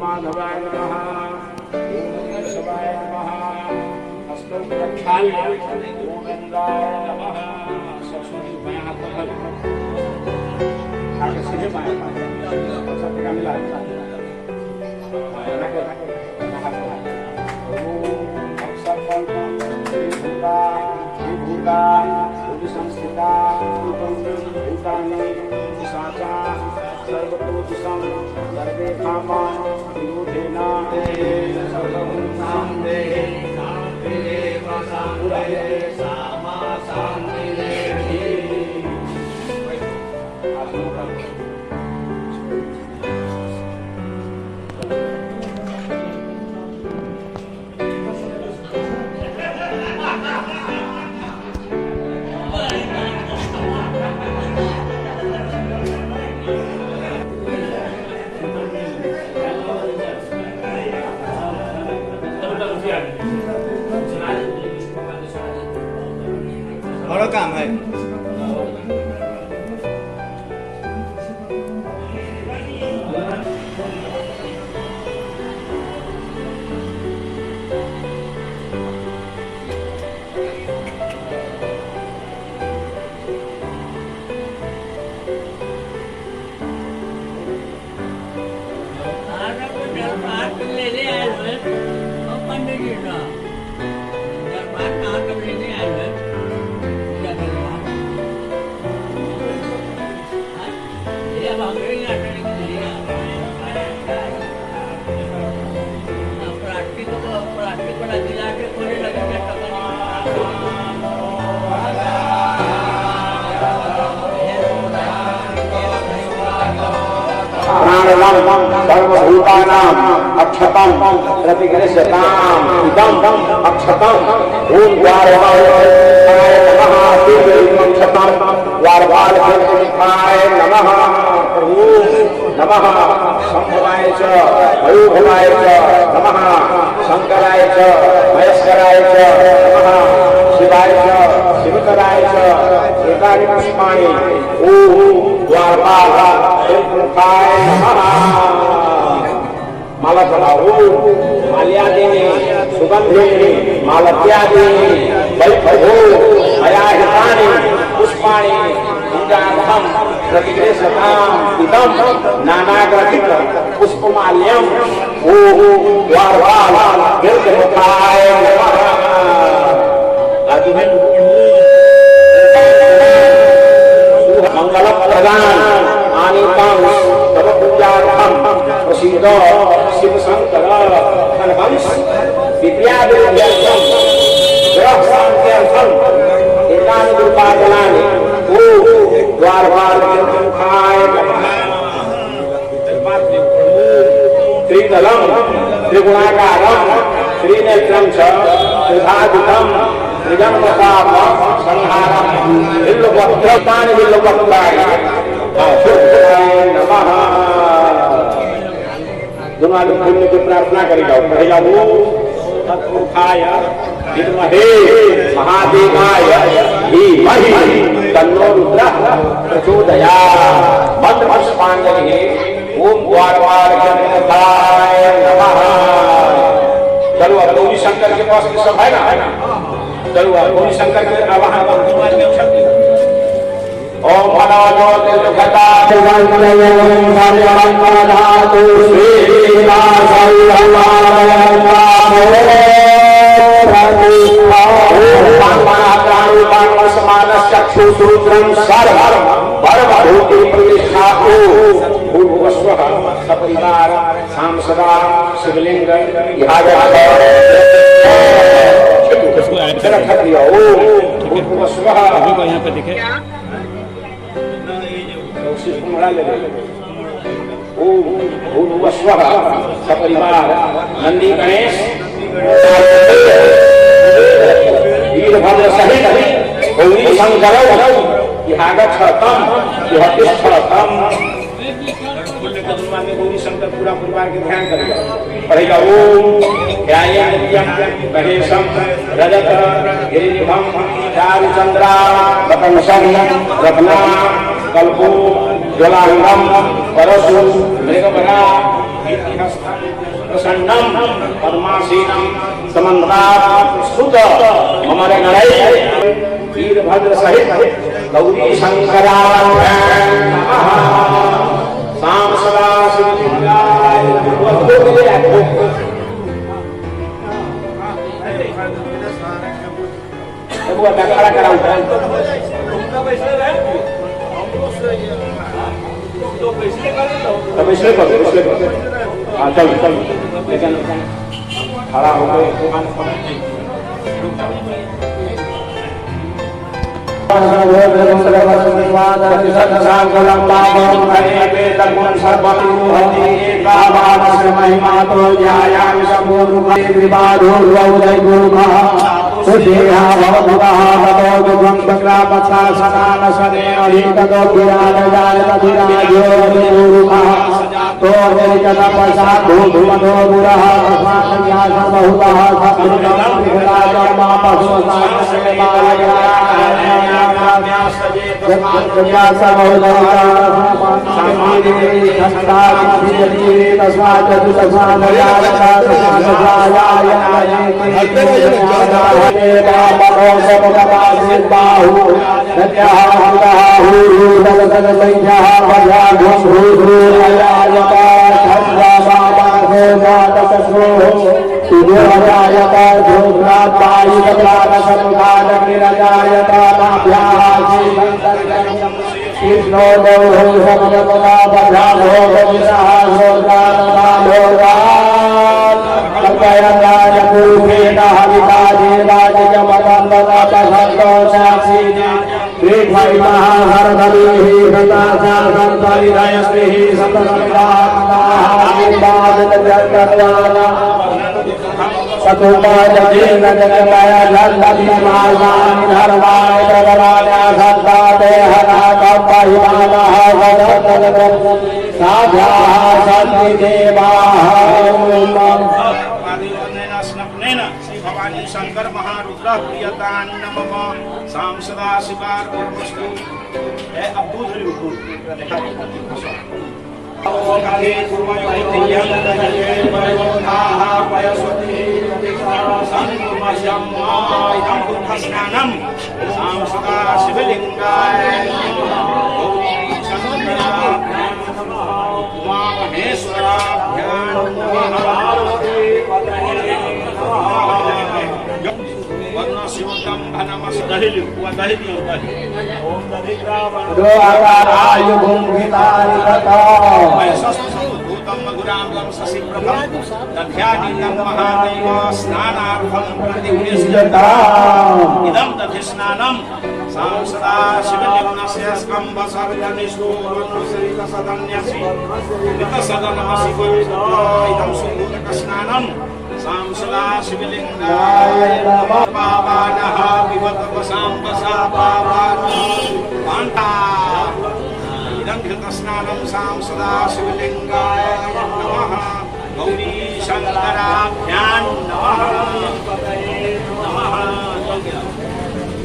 माधवाय नमः, ओम केशवाय नमः, हस्तौ प्रक्षाल्य गोविंदाय नमः। सरस्वती बायां हाथ पर आगे सीधे बाएं सब जगह मिला संस्थिता भूतानि पिशाचा सर्वतो सर्वे कामा विरोधेन बड़ा काम है। सर्वभूतानाम अक्षतम प्रतिगृह्यताम इदं अक्षतम ओम द्वारपाल नमः अक्षतम द्वारपाल नमः प्रभु नमः शंभवाय च मयूभवाय च नमः शंकराय च महेश्वराय च नमः शिवाय च शिवतराय च एतानि पुष्पाणि ओम द्वारपाल मुखाय नमः। माला चढ़ाओ माल्यादिनी सुगंधिनी मालत्यादिनी वैभवो मयाहितानि पुष्पाणि पूजार्थं प्रतिगृह्यताम् इदं नानाग्रथित पुष्पमाल्यम् ओम द्वारपाल मुखाय नमः। मंगल प्रदान आनीतं तव पूजार्थं प्रसीद शिव शंकर धनवंश विद्याविद्यर्थं ग्रह शान्त्यर्थं एतानि दुर्गाजलानि ओम द्वारपाल मुखाय नमः। त्रिदलं त्रिगुणाकारं त्रिनेत्रं च त्रिधातुकं त्रिजन्मपाप संहारं बिल्वपत्राणि बिल्वपत्राणि नमः। दोनों आदमी पुण्य की प्रार्थना करेगा। पढ़ेगा वो तत्पुरुषाय विद्महे महादेवाय धीमहि तन्नो रुद्रः प्रचोदयात्। मंत्र पुष्पांजलि ओम द्वारपाल मुखाय नमः। चलो अब गौरी शंकर के पास सब है ना? चलो अब गौरी शंकर के आवाहन। ओम मनोज्योतिर्घटा चक्षुसूत्रं सर्वभूति प्रतिष्ठा भूर्भुवस्वः सपरिवार सांसदा शिवलिंग रख दिया। ओम भूर्भुवस्वः यहाँ पे दिखे ओम भूर्भुवस्वः सपरिवार नंदी गणेश वीरभद्र सहित गौरी शंकर इहागच्छतम इहतिष्ठतम। में गौरी शंकर पूरा परिवार के ध्यान करेगा, पढ़ेगा ओम ध्याये महेशम रजत गिरिनिभम चारुचंद्रा वतंसम रत्ना कल्पो ज्वलांगम परशु मृगपरा प्रसन्नम पद्मासीनम समन्तात् सुत मम गणै वीरभद्र सहित गौरी शंकराभ्यां नमः। साम सदा शिवलिंगाय नमः। बबुआ खड़ा कराऊ। तब इसलिए कर, इसलिए कर। हाँ चल चल, लेकिन खड़ा हो गए। श्री भवानी शंकर महारुद्र प्रियतान्नमम साम सदा शिवार्पणमस्तु। अब दूध दूध स्नानं साम सदा शिवलिंगाय गौरी शंकराभ्यां नमः, उमा महेश्वराभ्यां नमः। वर्ण शिवतम धनमस दही लियो, दही दियो, दही। भूतं मधुराम्लं शशिप्रभं दध्यानीतं महादेव स्नानार्थं प्रतिगृह्यताम्। इदं दधि स्नानं सां सदा शिवलिङ्गस्य स्कम्भसर्जनिषु वरुणसरितसदन्यसि मितसदनमसि इदं सुन्दरस्नानं सां सदा शिवलिङ्गाय पावानः पिबत वसाम्बसा पावानः पान्ता। इदं घृतस्नानं सां सदा शिवलिङ्गाय नमः। गौरी शंकराभ्यां नमः नमः।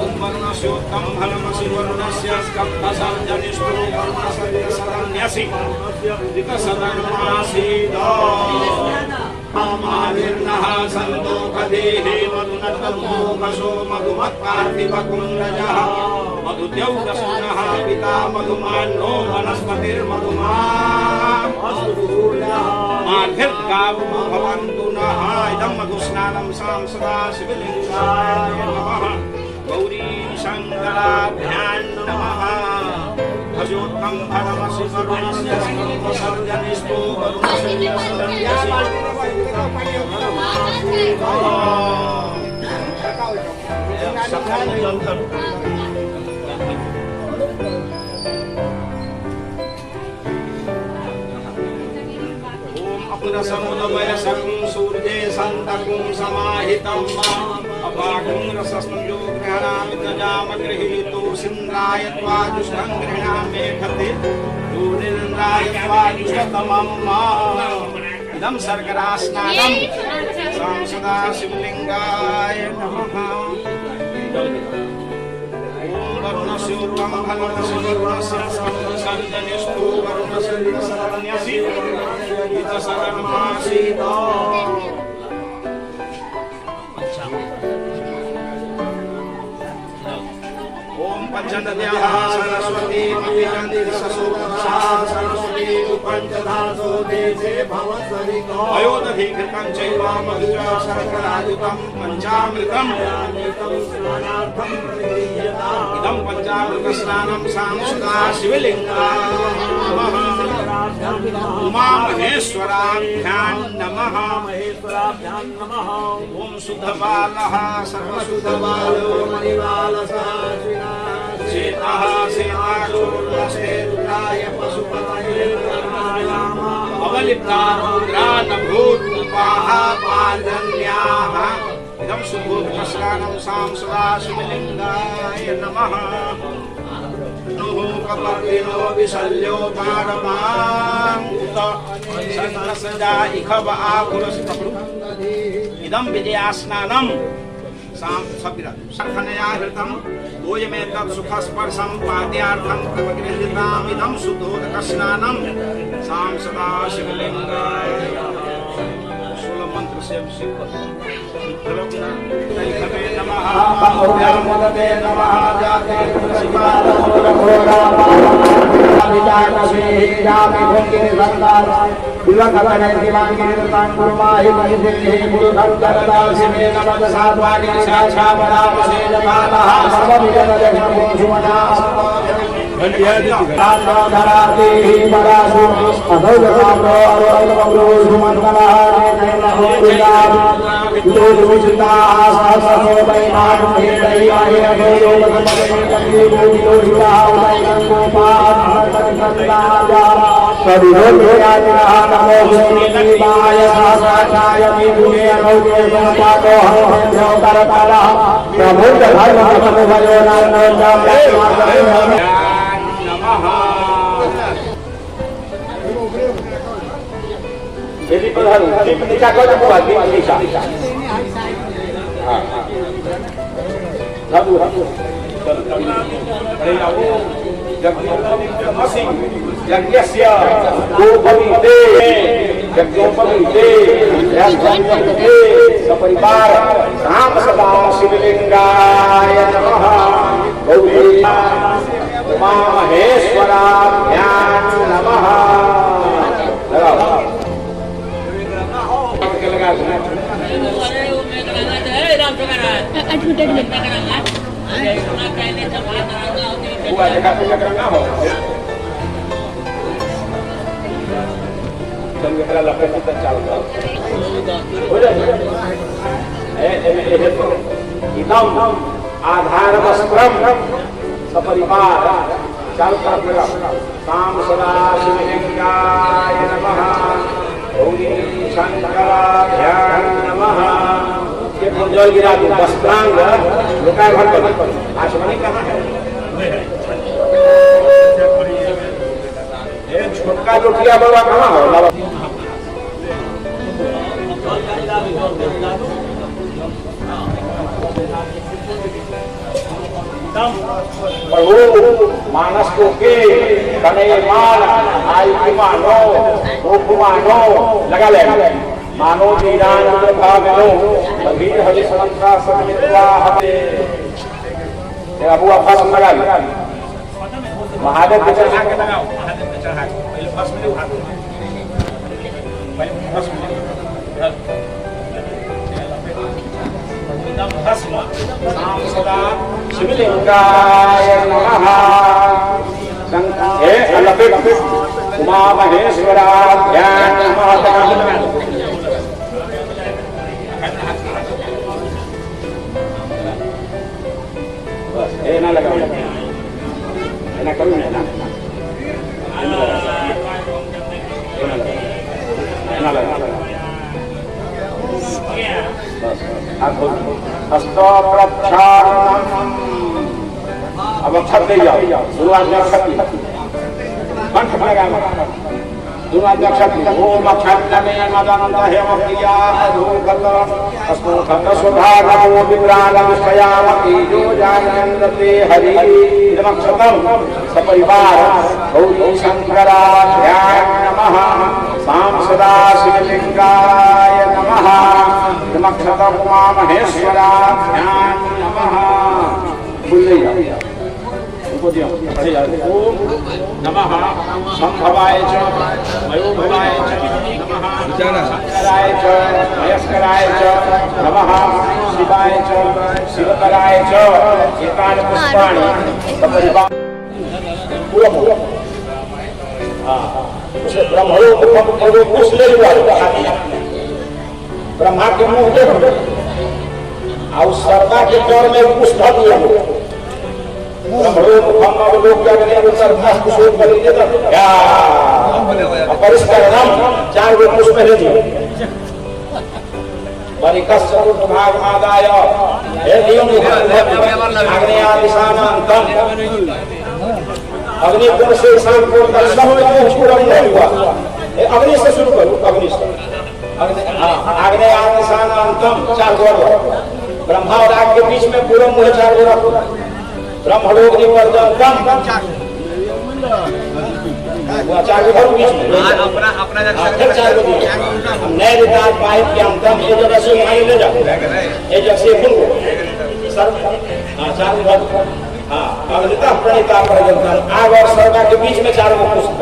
ॐ वरुणस्योत्तम फलमसि वरुणस्य स्कम्भसर्जनिष्ठो वरुणसरितसदन्यसि वितसदनमासीद। मानिर्नः सन्तोषदेः मधुनतमोघसो मधुमत्पार्थिवकुन्दजः मधुद्यौरसुनः पिता मधुमान्नो वनस्पतिर्मधुमान् माधिर्गावो भवन्तु नः। इदं मधुस्नानं सां सदा शिवलिङ्गाय नमः। गौरी शङ्कराभ्यां नमः। भजोत्तम फलमसि वरुणस्य स्कम्भसर्जनिष्ठो वरुणसरितसदन्यसि। ओम अपरसमुदवयसकुं सूर्ये सन्तकुं समाहितं अपाकुं रससंयोगः पूजामगृहीतो सिन्द्राय त्वाजुष्टं गृह्णामेखते दूरिन्द्राय त्वाजुष्टतमं इदं शर्करास्नानं सां सदा शिवलिङ्गाय नमः। ॐ वरुणस्योत्तमं फलस्य वरुणस्य सर्जनिष्ठो वरुणस्य शरण्यसि हितशरणमासीत। ॐ पञ्चनद्याः सरस्वती ससुरसा सरस्वती पञ्चधासो देशे भवसरितो अयोदधिघृतं चैव मधुच शर्करायुतं पञ्चामृतं स्नानार्थं प्रतिगृह्यताम्। इदं पञ्चामृतस्नानं सां सदा शिवलिङ्गाय नमः। उमा महेश्वराभ्यां नमः। महेश्वराभ्यां नमः। ॐ शुद्धबालः सर्वशुद्धबालो मणिबालसहासिना चेतः सेनाक्षोर्वस्ते रुद्राय पशुपतये अवलिप्तारुद्रानभूतपाः पाजन्याः। इदं शुभोदकस्नानं सां सदा शिवलिङ्गाय नमः। कपर्दिनो विशल्यो पारमां उत सन्नसजा इखव आकुरस्तपरु। इदं विजयास्नानं सां सबविराजु हृतं दोयमेतत् सुखस्पर्शं पाद्यार्थं प्रगृह्यताम्। इदं शुद्धोदकस्नानं सां सदा शिवलिङ्गाय। 16 मंत्र से अभिषेक करो। नमः नमः जाते यज्ञस्य गोपविते यज्ञोपवीते यज्ञोपवीते सपरिवार राम सदा शिवलिंगाय नमः। गौरी उमा महेश्वराभ्यां नमः। लगाओ हुआ जगह पूजा करना हो चल एकरा लपेट के चालू कर हो जाए। इदम आधार वस्त्रम सपरिवार चालू तरफ लगा साम सदा शिवलिंगाय नमः। गौरी शंकराभ्यां नमः। एक जल गिरा दो वस्त्रांग लोकाय भर पर आसमानी कहाँ है? छोटका लोटिया बाबा कहाँ हो? प्रभु मानस को के कने मान आयु मानो रूप मानो लगा ले मानो वीरान भागनो कबीर हरि संता समित्वा हमे अबुआ फर्स्ट लगा ले महादेव के चढ़ा के लगाओ। महादेव के चढ़ा के पहले फर्स्ट में उठा दो, पहले फर्स्ट में सदा शिवलिंगाय नमः। हे अलपित उमा महेश्वराभ्यां नमः। बस ए ना लगाओ ना करूँ ना ना लगा बस हस्त प्रक्षालनम अब अक्षत दे जाओ, दोनों आदमी अक्षत ली, कंठ में लगा, दोनों आदमी अक्षत ली। ओम अक्षत नमे मदनंत हेमप्रिया धूपत अस्मोथत सुभागमो विप्राणविषयामति जो जानन्दते हरि इदमक्षतम सपरिवार गौरी शंकराभ्यां नमः। साम सदा शिवलिंगाय नमः। इदमक्षतम उमा महेश्वराभ्यां नमः। भूल नहीं जाओ, उनको दियो। ओम नमः संभवाय च मयोभवाय च नमः शंकराय च मयस्कराय च नमः शिवाय च शिवकराय च। एतानि पुष्पाणि सपरिवार पूरा पूरा। हाँ, उसे ब्रह्मणो मुखम एगो कुश ले हुआ, ब्रह्मा के मुंह देखो और सरदा के जड़ में कुश धर दिया। ब्रह्मणो मुखम अवलोक्य अग्ने उत्तर कुशोत्परि या अपरिष्करणम। चार गो कुश में ले दियो। परिकस चतुर्थ भाग आदाय हे नियम आग्नेयादिशानांतम अग्नि कोण से ईशान कोण तक सब में मुंह पूरा मुंह हुआ। ए, अग्नि से शुरू करो, अग्नि से, अग्नि, हाँ, आग्नेयादिशानांतम चार गो रखो। ब्रह्मा और आग के बीच में पूरा मुंह चार गो रखो। ब्रह्मलोक पर्यंतम वो चार गो धरो बीच में। अपना अपना। हाँ, फिर चार गो दियो। नैऋतात् वायव्यांतम ये जगह से वहां ले जाओ, ये जगह से फुल सर, हाँ, चार गो धरो। हाँ, अग्नितः प्रणीता पर्यंतम आग और सरगा के बीच में चार गो पुष्प।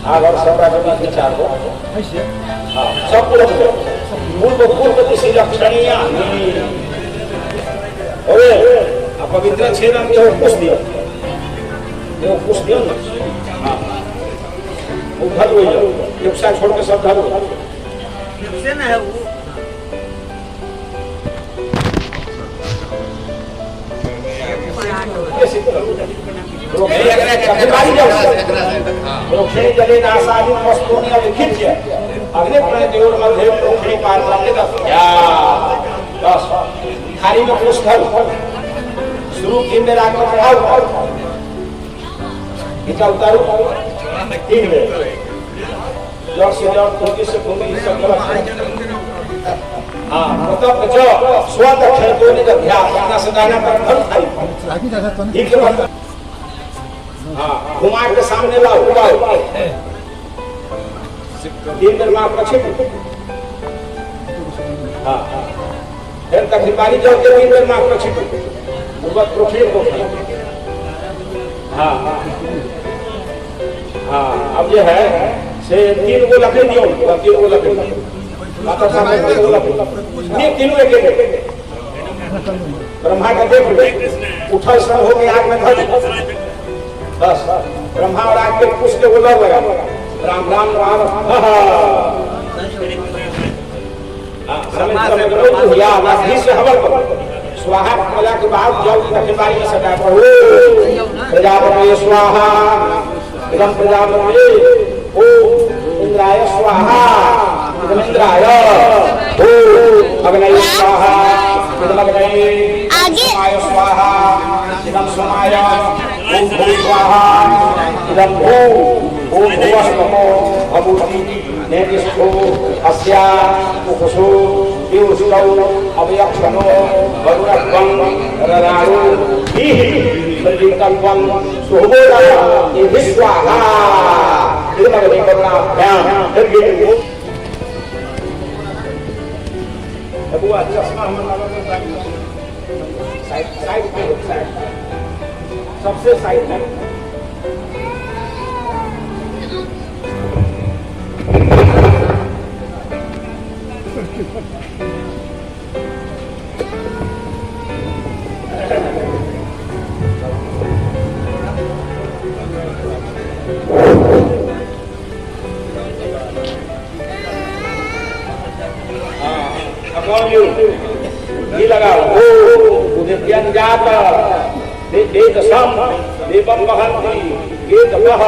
आग और सरगा के बीच में चार गो, हाँ, सब पूरा पूर्व पूर्व दिशि लक्षणीय ओए अपवित्र छेदन के वो कुछ दियो, वो कुछ दियो ना। हाँ, वो धर हो जाओ, एक साथ छोड़ के सब धर हो। से ना है वो। प्रोक्षणी जले नासादि वस्तूनि अविखिज्य अग्नि प्रणितयोर मध्ये प्रोक्षणी पात्रम निदध्या। बस थाली में कुछ धर, शुरू तीन बेर आग में चढ़ाओ, नीचा उतारो तीन बेर, जड़ से जड़, फूंकी से फूंकी, सब गलत है। हाँ, मतलब जो स्वदक्षिण को निदध्या अपना से दाना पर धर थाली ठीक है, बर्तन, हाँ, घुमा के सामने लाओ, लाओ तीन बेर माँ प्रक्षेप। हाँ, फिर तकरीबारी जल के तीन बेर माँ प्रक्षेप पूर्वक प्रक्षेप को। हाँ हाँ, अब जो है से तीन गो लकड़ी दियो, तीन गो लकड़ी माता सामने, तीन गो लकड़ी नहीं, तीनों एक एक ब्रह्मा का देख लो, उठल सर हो के आग में धर। बस ब्रह्मा और आग के कुश के वो लड़ लगा। राम राम राम। हाँ हाँ, समय समय करो या घी से हवन करो। स्वाहा कला के बाद जल दक्षिण में सटा करो। प्रजापति स्वाहा, इदम प्रजापति, ओम इंद्राय स्वाहा, इदम इंद्राय, ओम अग्नये स्वाहा, इदम अग्नये, आगे। सोमाय स्वाहा, इदम सोमाय, ओम भू स्वाहा, इदम भू, ओम भुवस्मो भभूति नेतिष्ठो अस्या उकुसु पियुष्टौ अवयक्षणो वरुणत्वं रराणु प्रतीकत्वं सुहबोधा इति स्वाहा। इदमग्नि करुणाभ्याम फिर बुआ चश्मा हम साइड साइड पे, साइड, सबसे साइड में। हाँ, घी लगाओ। ओ उदित्यंजात वेदसम दीपम वहन्ति वेदवः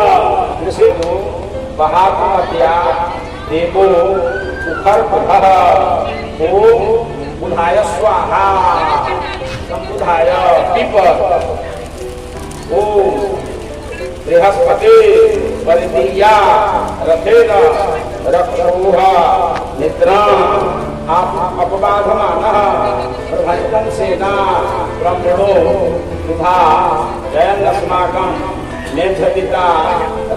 ऋषितो बहात्मत्या देवो मुखर्पः। ओम बुधाय स्वाहा। बृहस्पति परिदीया रथेन रक्षोह निद्रा अपबाधमानः प्रभजतं सेना ब्रह्मणो सुधा जयन्नस्माकं मेधपिता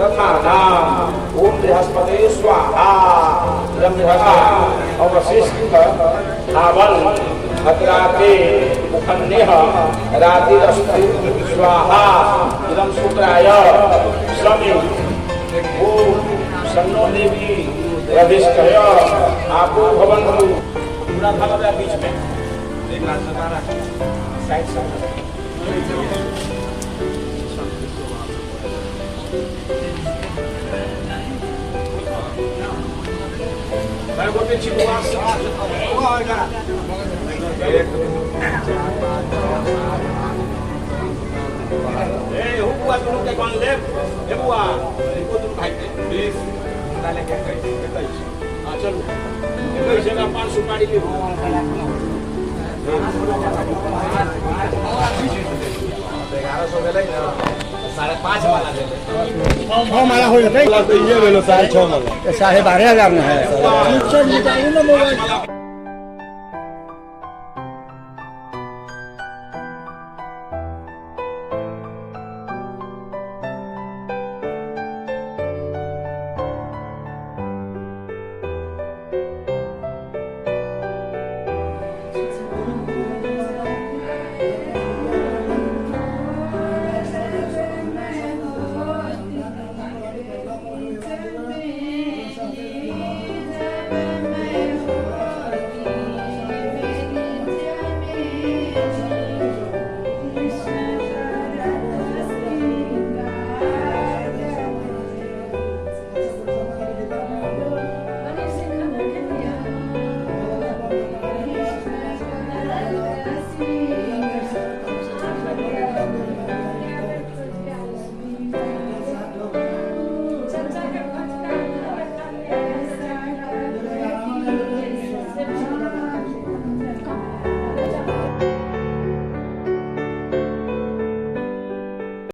रथानाम् ॐ बृहस्पते स्वाहा। इदं बृहस्पति अवशिष्ट धावन् अद्राते मुखन्यः रातिरस्तु स्वाहा। इदं शुक्राय शमि ॐ सन्नो देवी रविष्ठय आपो भवन्तु। पूरा भाग गया बीच में साइड से। गोटे छिपुआ। ए हो बुआ, दुनू के कौन लेब? ए बुआ, एको दुनू भाई के 20 डाले के 21 21। हां चलू, 21 का पान सुपारी लेबू। 1100 भेलै ने, 5.5 माला भेलै। 6 माला हो जेतै। ये भेलो 6.5 माला। 12,500 ने है।